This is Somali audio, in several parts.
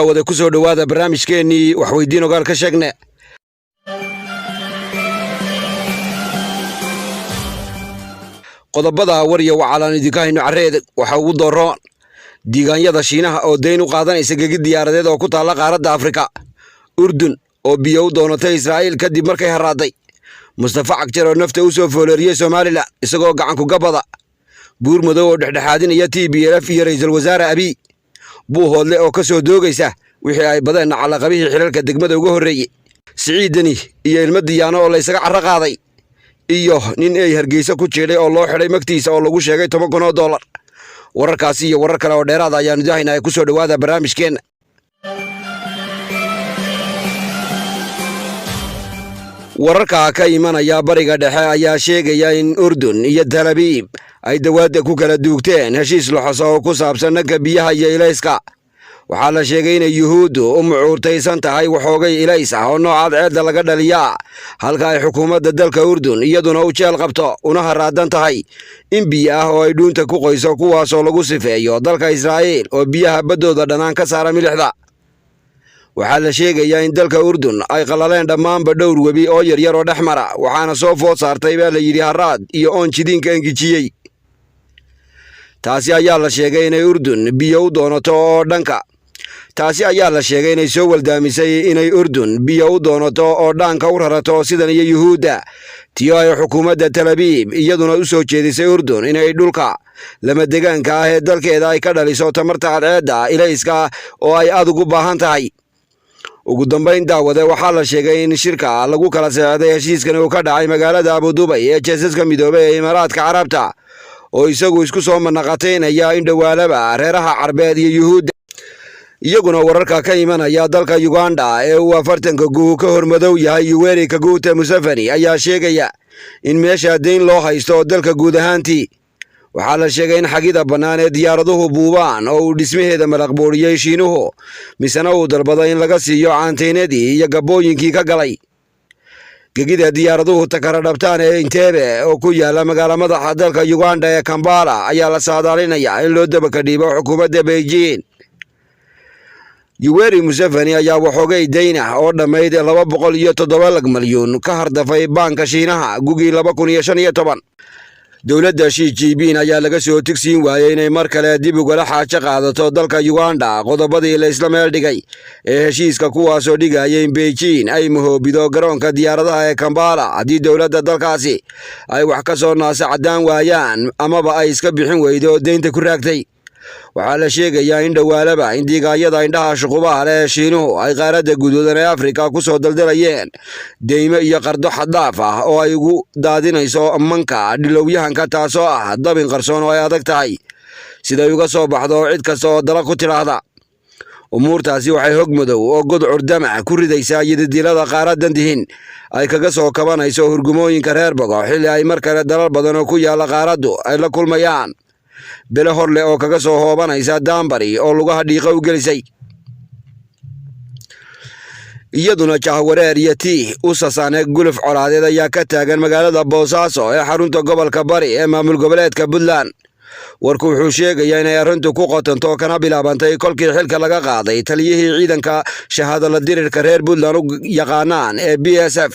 Wada ku soo dhowaada barnaamijkeennii waxweydiin ogaal ka sheegne. Qodobada warya wacalaan idinka hayno carreed waxaa ugu dooroon diigaanyada Shiinaha oo dayn u qaadanaysa gegi diyaaradeed oo ku taalla qaaradda Afrika, Urdun oo biyo u doonatay Israa'iil kadib markay haraaday, Mustafa Cagjar oo nafta u soo fooleeriyey Somalilan isagoo gacanku gabada, Buur Madow oo dhexdhexaadinaya TPLF iyo ra'iisul wasaare Abiy, Buuhoodle oo ka soo doogaysa wixii ay badeen calaqabihii xilalka degmada uga horreeyey, Siciid Deni iyo ilmo Diyaano oo la isaga carro qaaday, iyo nin ay Hargeysa ku jiidhay oo loo xidhay magtiisa oo lagu sheegay $10,000 oo dollar. Wararkaasi iyo warar kale oo dheeraada ayaanu dahaynaa. Ku soo dhowaada barnaamijkeenna. Wararka ka imanaya bariga dhexe ayaa sheegaya in Urdun iyo Talabiib ay dawaadda ku kala duugteen heshiis loxosa oo ku saabsan dhanka biyaha iyo ilayska. Waxaa la sheegay inay Yuhuuddu u mucuurtaysan tahay waxoogay ilays ah oo noocaad ceedda laga dhaliyaa, halka ay xukuumadda dalka Urdun iyaduna u jeel qabto una haraadan tahay in biyo ah oo ay dhuunta ku qoyso, kuwaasoo lagu sifeeyo dalka Israa'iil oo biyaha baddooda dhanaan ka saara milixda. Waxaa la sheegayaa in dalka Urdun ay qallaleen dhammaanba dhowr webi oo yaryar oo dhex mara, waxaana soo food saartay baa la yidhi haraad iyo oon jidiinka engijiyey. Taasi ayaa la sheegay inay Urdun biyo u doonato oo dhanka taasi ayaa la sheegay inay soo waldaamisay inay Urdun biyo u doonato oo dhaanka u rarato sidan iyo Yuhuudda, tiyo ay xukuumadda Talabiib iyaduna u soo jeedisay Urdun inay dhulka lama degaanka ah ee dalkeeda ay ka dhaliso tamarta cadceedda ilayska oo ay aad ugu baahan tahay. Ugu dambayn daawade, waxaa la sheegay in shirka lagu kala seexday heshiiskan uu ka dhacay magaalada Abudubay ee jeesaska midoobay ee Imaaraadka Carabta, oo isagu isku soo manaqataynaya in dhowaalaba reeraha Carbeed iyo Yuhuudda. Iyaguna wararka ka imanaya dalka Uganda ee uu 40-ka guhu ka hormadow yahay Yuweri Kaguta Museveni ayaa sheegaya in meesha dayn loo haysto dalka guud ahaantii. Waxaa la sheegay in xagida bannaan ee diyaaraduhu buubaan oo uu dhismaheeda malaqbooriyey Shiinuhu, misena uu dalbaday in laga siiyo caanteynadii iyo gabbooyinkii ka galay gegida diyaaraduhu takara dhabtaan ee Inteebe oo ku yaala magaala madaxa dalka Uganda ee Kambala, ayaa la saadaalinayaa in loo dabaka dhiibo xukuumadda Beijing. Yuweri Museveni ayaa waxoogay dayn ah oo dhammayd 207 malyuun ka hardafay baanka Shiinaha gugii 2015. Dowladda Shi Jinping ayaa laga soo tigsiin waayey inay mar kale dib ugala xaajo qaadato dalka Uganda qodobadii la isla meel dhigay ee heshiiska, kuwaasoo dhigaya in Beijing ay mahoobido garoonka diyaaradaha ee Kambala haddii dowladda dalkaasi ay wax ka soo naasa caddaan waayaan amaba ay iska bixin weydo deynta ku raagtay. Waxaa la sheegayaa in dhowaalaba in diigaanyada indhaha shuqubaha leh ee Shiinuhu ay qaaradda guduudan ee Afrika ku soo daldalayeen deymo iyo qardo xaddaaf ah oo ay ugu daadinayso manka dhilowyahanka, taasoo ah dabin qarsoon oo ay adag tahay siday uga soo baxdo cid kasta oo dala ku tidhaahda. Umuurtaasi waxay hog madow oo god curdama ku ridaysaa yididilada qaaraddan dihin ay kaga soo kabanayso hurgumooyinka reer Bogo, xilli ay mar kale dalal badan oo ku yaalla qaaraddu ay la kulmayaan bele hor leh oo kaga soo hoobanaysa daambari oo lugaha dhiiqa u gelisay. Iyaduna jahwareer iyo tiih u sasaane guluf colaadeed ayaa ka taagan magaalada Boosaaso ee xarunta gobolka Bari ee maamul goboleedka Puntland. Warku wuxuu sheegayaa inay arrintu ku qotanto kana bilaabantay kolkii xilka laga qaaday taliyihii ciidanka shahaado la dirirka reer Puntland u yaqaanaan ee BSF,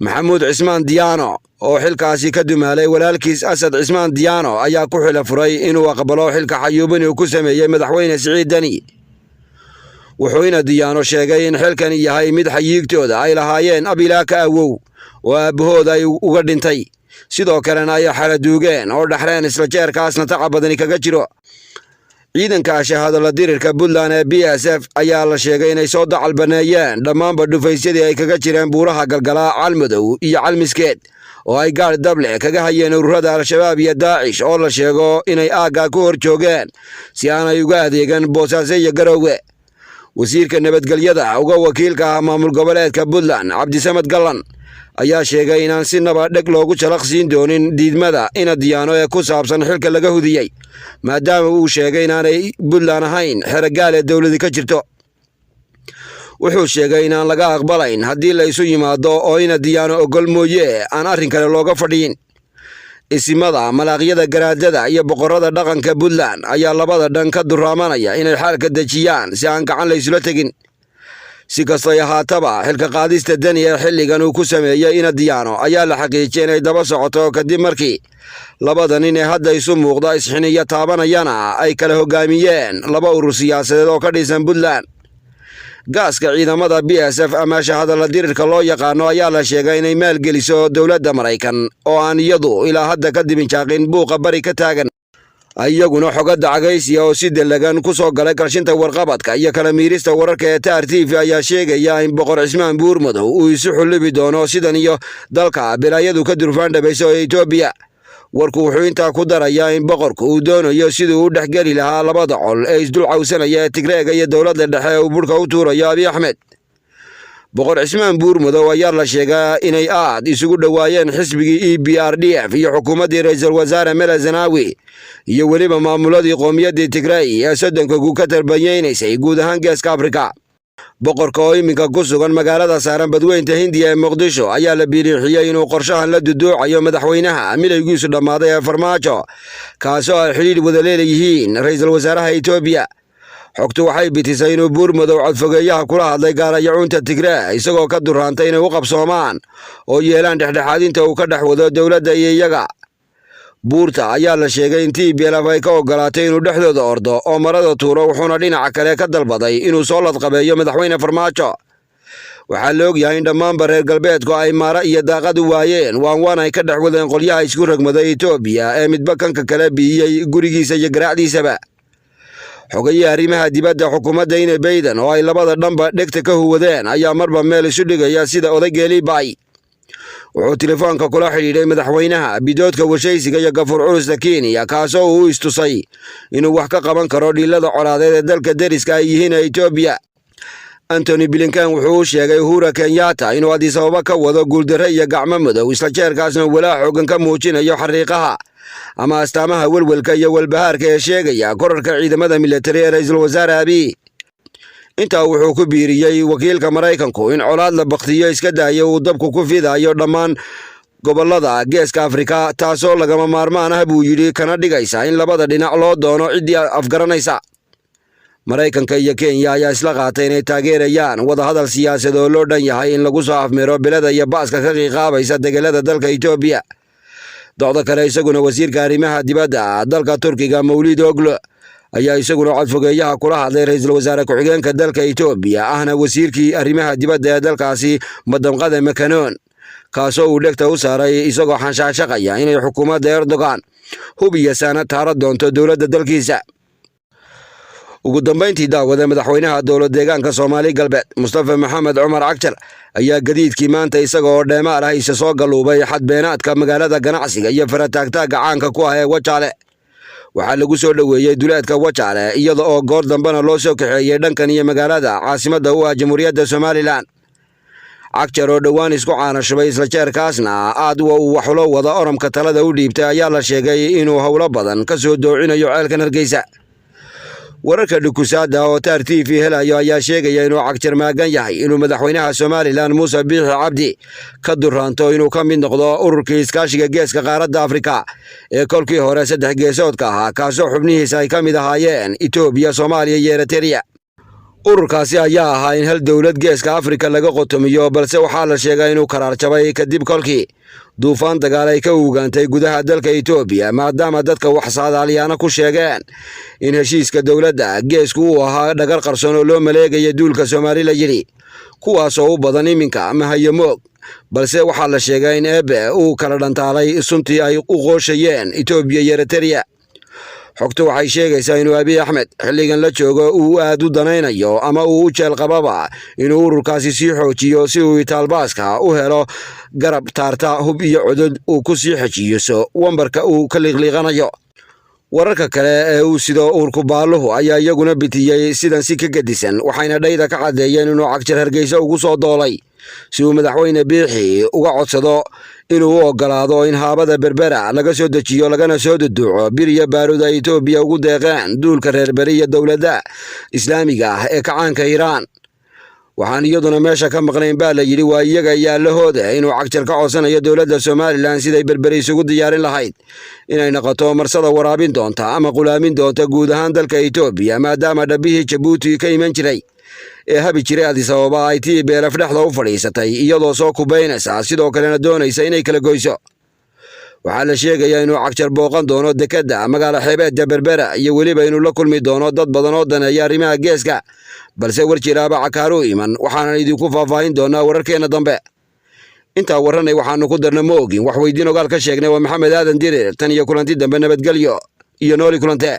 Maxamuud Cismaan Diyaano, oo xilkaasi ka dumaalay walaalkiis Asad Cismaan Diyaano ayaa ku xila furay inuu aqbalo xilka xayuubin uu ku sameeyey madaxweyne Siciid Deni. Wuxuuna Diyaano sheegay in xilkani yahay mid xayiigtooda ay lahaayeen ab ilaa ka awow oo aabbahooda ay uga dhintay, sidoo kalena ay xaladuugeen oo dhaxleen, isla jeerkaasna tacab badani kaga jiro. Ciidanka shahaado la dirirka Puntland ee BSF ayaa la sheegay inay soo dacal baneeyeen dhammaanba dhufaysyadii ay kaga jireen buuraha Galgalaa, Calmadow iyo Calmiskeed oo ay gaadh dable kaga hayeen ururada Al-Shabaab iyo Daacish oo la sheego inay aagga ku hor joogeen si aanay uga adeegan Boosaaso iyo Garoowe. Wasiirka nabadgelyada uga wakiilka ah maamul goboleedka Puntland, Cabdisamad Gallan, ayaa sheegay inaan sinaba dheg loogu jalaq siin doonin diidmada ina Diyaano ee ku saabsan xilka laga hudiyey, maadaama uu sheegay inaanay Puntland ahayn xerogaal ee dowladi ka jirto. Wuxuu sheegay inaan laga aqbalayn haddii la isu yimaado oo ina Diyaano ogol mooye aan arrin kale looga fadhiyin. Isimada, malaaqyada, garaadada iyo boqorada dhaqanka Puntland ayaa labada dhan ka duraamanaya inay xaalka dejiyaan si aan gacan la isula tegin. Si kastay ahaataba, xilka qaadista Deni ee xilligan uu ku sameeyey Ina Diyaano ayaa la xaqiijiyey inay daba socoto kadib markii labada nin ee hadda isu muuqda isxiniyo taabanayana ay kala hogaamiyeen laba urur siyaasadeed oo ka dhisan Puntland. Gaaska ciidamada BSF ama shahadala dirirka loo yaqaano ayaa la sheegay inay maalgeliso dowladda Maraykan oo aan iyadu ilaa hadda ka dibinjaaqin buuqa bari ka taagan. Iyaguna xogada cagaysiya oo si dalagan ku soo galay kalshinta warqabadka iyo kala miirista wararka ee Taar TV ayaa sheegaya in Boqor Cismaan Buurmadow uu isu xullibi doono sidan iyo dalka belaayadu ka durfaan dhabayso ee Etoobiya. Warku wuxuu intaa ku darayaa in boqorku uu doonayo siduu u dhexgeli lahaa labada col ee isdul cawsanaya ee Tigreega iyo dowladda dhexe ee uu burhka u tuurayo Abiy Axmed. Boqor Cismaan Buurmadow ayaa la sheegaa inay aad isugu dhowaayeen xisbigii EPRDF iyo xukuumaddii ra-iisul wasaare Mele Zenawi iyo weliba maamuladii qowmiyaddii Tigray ee 30-ka gu ka tarbiyeynaysay guud ahaan Geeska Afrika. Boqorka oo iminka ku sugan magaalada saaran badweynta Hindiya ee Muqdisho ayaa la biiriixiyey inuu qorshahan la duduucayo madaxweynaha milaygiisu dhammaaday ee Farmaajo, kaasoo ay xidhiidh wada leeyihiin ra-iisul wasaaraha Etoobiya. Xogtu waxay bitisay inuu Buurmadow codfogeeyaha kula hadlay gaarayacuunta Tigree, isagoo ka duraantay inay u qabsoomaan oo yeelaan dhexdhexaadinta uu ka dhex wado dowladda iyo iyaga. Buurta ayaa la sheegay in TPLF ay ka ogolaatay inuu dhexdooda ordo oo marada tuuro, wuxuuna dhinaca kale ka dalbaday inuu soo ladqabeeyo madaxweyne Farmaajo. Waxaa la ogyahay in dhammaanba reer galbeedku ay maara iyo daaqad u waayeen waan waan ay ka dhex wadeen qolyaha isku ragmaday Etoobiya ee midba kanka kale biiyey gurigiisa iyo garaacdiisaba. Xogayihii arrimaha dibadda xukuumadda Ine Bayden oo ay labada dhanba dhegta ka huwadeen ayaa marba meel isu dhigaya sida odaygeelii ba'ay. Wuxuu telefoonka kula xidhiidhay madaxweynaha bidoodka washaysiga iyo gafuur culusta Kenya, kaasoo uu istusay inuu wax ka qaban karo dhiilada colaadeed ee dalka deriska ay yihiin ee Etoobiya. Antony Blinken wuxuu u sheegay Uhuru Kenyatta inuu Addis Ababa ka wado guuldarre iyo gacmo madow, isla jeerkaasna walaac xoogan ka muujinayo xariiqaha ama astaamaha welwelka iyo walbahaarka ee sheegaya korarka ciidamada militari ee ra-iisul wasaare Abiy. Intaa wuxuu ku biiriyey wakiilka Maraykanku in colaad la baktiyo iska daayo uu dabku ku fidayo dhammaan gobollada Geeska Afrika, taasoo lagama maarmaan ah buu yidhi, kana dhigaysa in labada dhinac loo doono ciddii afgaranaysa. Maraykanka iyo Kenya ayaa isla qaatay inay taageerayaan wadahadal siyaasadeed oo loo dhan yahay in lagu soo afmiro belada iyo ba'ska ka qiiqaabaysa degelada dalka Etoobiya. Docda kale, isaguna wasiirka arrimaha dibadda dalka Turkiga Mawlid Oglo ayaa isaguna codfogeeyaha kula hadlay ra-iisul wasaare ku-xigeenka dalka Etoobiya ahna wasiirkii arrimaha dibadda ee dalkaasi Madamqade Makanoon, kaasoo uu dhegta u saaray isagoo xanshaashaqaya inay xukuumadda Erdogan hub iyo saanad taara doonto dowladda dalkiisa. Ugu dambayntii, daawada madaxweynaha dowlad deegaanka Soomaali Galbeed Mustafa Maxamed Cumar Cagjar ayaa gadiidkii maanta isaga oo dheemaal ah isa soo galuubay xadbeenaadka magaalada ganacsiga iyo farataagtaagga caanka ku ah ee Wajaale. Waxaa lagu soo dhoweeyey duleedka Wajaale, iyada oo goor dambena loo soo kaxeeyey dhankan iyo magaalada caasimadda u ah Jamhuuriyadda Somalilan. Cagjar oo dhowaan isku caanashubay isla jeerkaasna aad uu waxulo wada oromka talada u dhiibtay ayaa la sheegay inuu howlo badan ka soo doocinayo ceelkan Hargeysa. Wararka dhukusaada oo Taar TV helayo ayaa sheegaya inuu Cagjar maagan yahay inuu madaxweynaha Somalilan Muuse Biixi Cabdi ka duraanto inuu ka mid noqdo ururkii iskaashiga geeska qaaradda Afrika ee kolkii hore saddex geesoodka ahaa, kaasoo xubnihiisa ay ka mid ahaayeen Etoobiya, Soomaaliya iyo Eritrea. Ururkaasi ayaa ahaa in hal dowlad geeska Afrika laga qotomiyo, balse waxaa la sheegay inuu karaar jabay kadib kolkii duufaan dagaal ay ka ugaantay gudaha dalka Etoobiya, maadaama dadka wax saadaalyaana ku sheegeen in heshiiska dowladda geesku uu ahaa dhagar qarsoon oo loo maleegaya duulka Soomaali la yidhi, kuwaasoo u badan iminka mahayamoog. Balse waxaa la sheegay in Eebe uu kala dhantaalay suntii ay u qooshayeen Etoobiya iyo Eritrea. Xogtu waxay sheegaysaa inuu Abiy Axmed xilligan la joogo uu aad u danaynayo ama uu u jeel qababa inuu ururkaasi sii xoojiyo si uu itaalbaaska u helo garab taarta hub iyo codod uu ku sii xejiyiso wambarka uu ka liiqliiqanayo. Wararka kale ee uu sido uurku baaluhu ayaa iyaguna bitiyey sidan si ka gedisan, waxayna dhayda ka caddeeyeen inuu Cagjar Hargeysa ugu soo doolay si uu madaxweyne Biixi uga codsado inuu u ogolaado in haabada Berbera laga soo dejiyo lagana soo duduuco bir iyo baaruud ay Etoobiya ugu deeqeen duulka reer beri iyo dowladda islaamiga ah ee kacaanka Iiraan. Waxaan iyaduna meesha ka maqnayn baa la yidhi waa iyaga iyo Allahooda inuu Cagjar ka codsanayo dowladda Somalilan siday Berberi isugu diyaarin lahayd inay noqoto marsada waraabin doonta ama qulaamin doonta guud ahaan dalka Itoobiya, maadaama dhabbihii Jabuuti ka iman jiray ee habi jiray Addis Ababa ay tii beelaf dhexda u fadhiisatay, iyadoo soo kubaynaysa, sidoo kalena doonaysa inay kala goyso. Waxaa la sheegayaa inuu Cagjar booqan doono dekedda magaalo xeebeedka Berbera iyo weliba inuu la kulmi doono dad badan oo daneeya arrimaha geeska, balse war jiraaba cakaaruu iman. Waxaanan idinku faahfaahin doonaa wararkeenna dambe. Intaa warranay waxaanu ku darna ma ogin, wax weydiin ogaal ka sheegnay. Waa Maxamed Aadan Dirir, tan iyo kulanti dambe, nabadgelyo iyo nooli kulante.